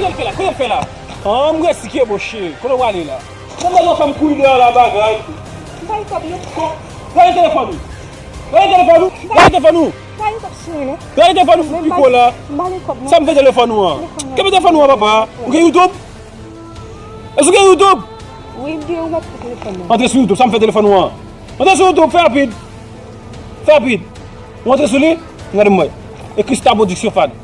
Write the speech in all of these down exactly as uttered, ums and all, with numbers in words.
Sa l fè la? Kòman l fè la? An, m resike, monchè. Kote w prale la? Nan mèt yon fanm kouri deyò la bagay. Bay kòb yo. Gade telefòn ou. Gade telefòn ou. Gade telefòn ou. Bay kòb sou mwen, non. Gade telefòn ou, piko la. Bay kòb, non. Sa m fè telefòn ou an? Telefòn ou. Kenbe telefòn ou an, papa. Ou gen YouTube? Èske w gen YouTube? Wi, m gen, ou mèt pou telefòn nan. Antre sou YouTube, sa m fè telefòn ou an? Antre sou YouTube, fè rapid. Fè rapid. Ou antre sou li? Gade m wè. Ekri Star Production Fan.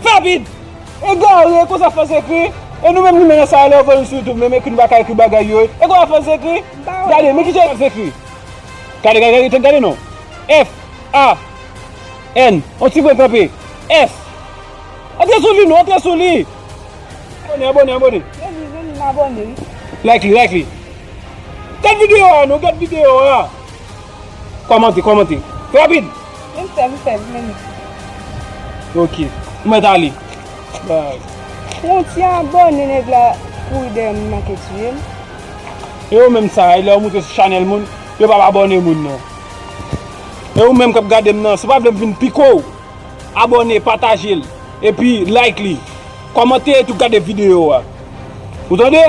Fè rapid! Egare, konsa fò se ekri. E nou menm, nou menm sa, lè yo voye nou sou YouTube, menm ekri nou pa ka ekri bagay yo. E konsa fò se ekri. Gade, men ki jan fò se ekri. Gade, gade, gade, gade non. F, A, N, yon ti pwen kanpe. S. Antre sou li, non, antre sou li. Abòne, abòne, abòne. Vini, vini, m abòne, wi. Like li, like li. Gad videyo a, non, gad videyo a. Kòmante, kòmante. Fè rapid. M fè, m fè, m fè. Ok. M mèt ale. Bye. Yon ti abòne nèg la kouri dèyè m manke tiye m. E yo menm sa, e lè yo moute sou chanèl moun, yo p ap abòne moun nan. E ou menm k ap gade m nan, se pa vle m vin piko w. Abòne, pataje l, epi like li, kòmante etou gade videyo a. Ou tande?